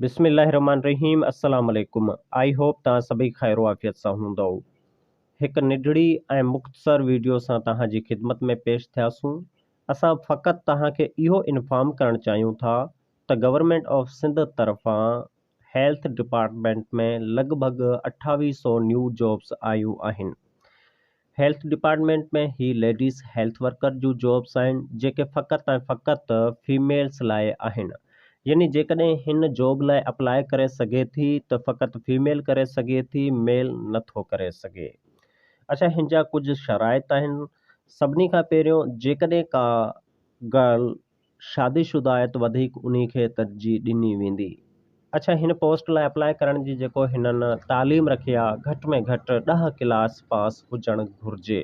بسم الله الرحمٰن الرحيم السلام عليڪم I hope توهان سڀئي خير و عافيت سان هوندؤ هڪ ننڍڙي ۽ مختصر ويڊيو سان توهان جي خدمت ۾ پيش ٿياسون اسان فقط توهان کي اهو انفارم ڪرڻ چاهيون ٿا ته گورنمينٽ آف سنڌ طرفان هيلٿ ڊپارٽمينٽ ۾ لڳ ڀڳ اٺاويهه سئو نيو جابس آيون آهن هيلٿ ڊپارٽمينٽ ۾ هي ليڊيز هيلٿ ورڪر جون جابس آهن جيڪي فقط ۽ فقط فيميلز لاء آهن يعني جيڪڏهن هن جاب لاء اپلاء ڪري سگهي ٿي ته فقط فيميل ڪري سگهي ٿي ميل نٿو ڪري سگهي اڇا هن جا ڪجهه شرائط آهن سڀني کان پهريون جيڪڏهن ڪا گرل شادي شده آهي ته وڌيڪ انهي کي ترجيح ڏني ويندي. اڇا هن پوسٽ لاء اپلاء ڪرڻ جي جيڪو هنن تعليم رکي آ گهٽ ۾ گهٽ ڏهه ڪلاس پاس هجڻ گهرجي.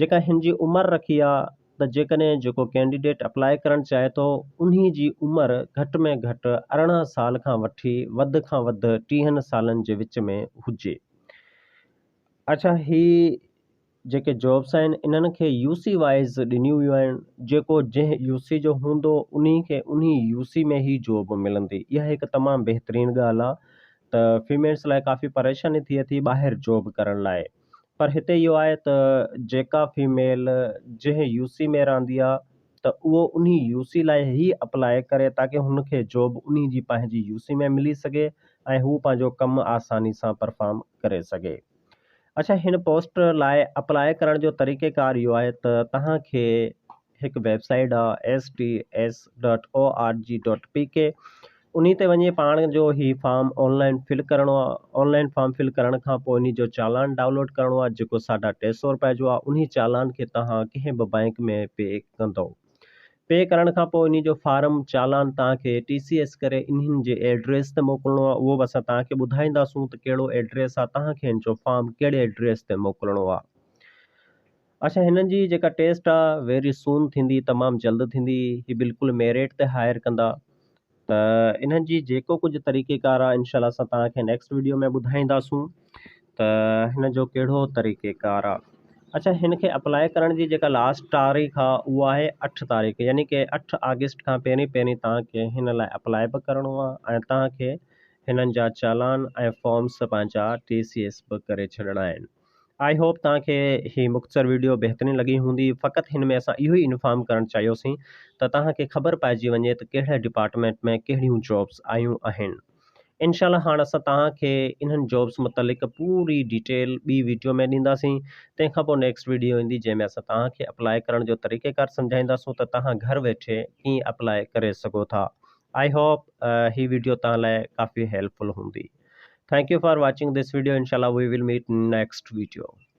جيڪا هن جي عمر رکي آ ته جيڪڏهن جيڪو ڪينڊيڊيٽ اپلاء ڪرڻ چاهي ٿو انهي جي عمر گهٽ ۾ گهٽ 18 سال کان وٺي وڌ کان وڌ ٽيهن سالن جي وچ ۾ هجي. اڇا هي جيڪي جابس آهن انهن کي يو سي وائيز ڏنيون ويون آهن جيڪو جنهن يو سي جو هوندو انهي کي انهي يو سي ۾ ئي جاب ملندي اها هڪ تمام بهترين ڳالهه آهي ته فيميلس لاء ڪافي پريشاني ٿئي ٿي ٻاهر جاب ڪرڻ لاء پر هتي اهو آهي ته جيڪا فيميل جنهن يو سي ۾ رهندي آهي ته اهو انهي يو سي لاء ئي اپلاء ڪري تاڪه هن کي جاب انهي جي پنهنجي يو سي ۾ ملي سگهي ۽ هو پنهنجو ڪم آساني سان پرفارم ڪري سگهي. اڇا هن پوسٽ لاء اپلاء ڪرڻ جو طريقي ڪار اهو آهي ته توهان کي هڪ ويب سائيٽ آهي S T S dot O R G dot P K انهي تي وڃي پاڻ جو هي فارم آن لائن فل ڪرڻو آهي آن لائن فارم فل ڪرڻ کان پوء انهي جو چالان ڊائونلوڊ ڪرڻو آهي جيڪو ساڍا ٽي سو روپيا جو آهي انهي چالان کي توهان ڪنهن به بئنڪ ۾ پي ڪندو پي ڪرڻ کان پوء انهي جو فارم چالان توهان کي ٽي سي ايس ڪري انهن جي ايڊريس تي موڪلڻو آهي اهو به اسان توهان کي ٻڌائينداسون ته ڪهڙو ايڊريس آهي توهان کي هن جو فارم ڪهڙي ايڊريس تي موڪلڻو آهي اڇا هنن جي جيڪا ٽيسٽ آهي ويري سون ٿيندي تمام جلد ٿيندي هي بلڪل ميرٽ تي هائر ڪندا ته انهن جي جيڪو ڪجهه طريقي ڪار آهي انشاء الله اسان توهان کي نيڪسٽ ويڊيو ۾ ٻڌائينداسون ته هن جو ڪهڙو طريقي ڪار آهي اڇا هن کي اپلاء ڪرڻ جي جيڪا لاسٽ تاريخ آهي اها آهي اٺ تاريخ يعني ڪي اٺ آگسٽ کان پهرين پهرين توهان کي هن لاء اپلاء به ڪرڻو آهي ۽ توهان کي هنن جا چالان ۽ فارمس پنهنجا ٽي سي ايس به ڪري ڇڏڻا آهن I hope توهان کي هي مختصر ويڊيو بهترين لڳي هوندي فقط هن ۾ اسان اهو ئي انفارم ڪرڻ چاهيوسين ته توهان کي خبر پئجي وڃي ته ڪهڙي ڊپارٽمينٽ ۾ ڪهڙيون جابس آيون آهن انشاء الله هاڻ اسان توهان کي انهن جابس متعلق پوري ڊيٽيل ٻي ويڊيو ۾ ڏينداسين تنهن کان پوء نيڪسٽ ويڊيو ايندي جنهن ۾ اسان توهان کي اپلاء ڪرڻ جو طريقيڪار سمجهائينداسون ته توهان گهر ويٺي ڪيئن اپلاء ڪري سگهو ٿا I hope he video توهان لاء ڪافي هيلپ فل هوندي. Thank you for watching this video inshallah we will meet next video.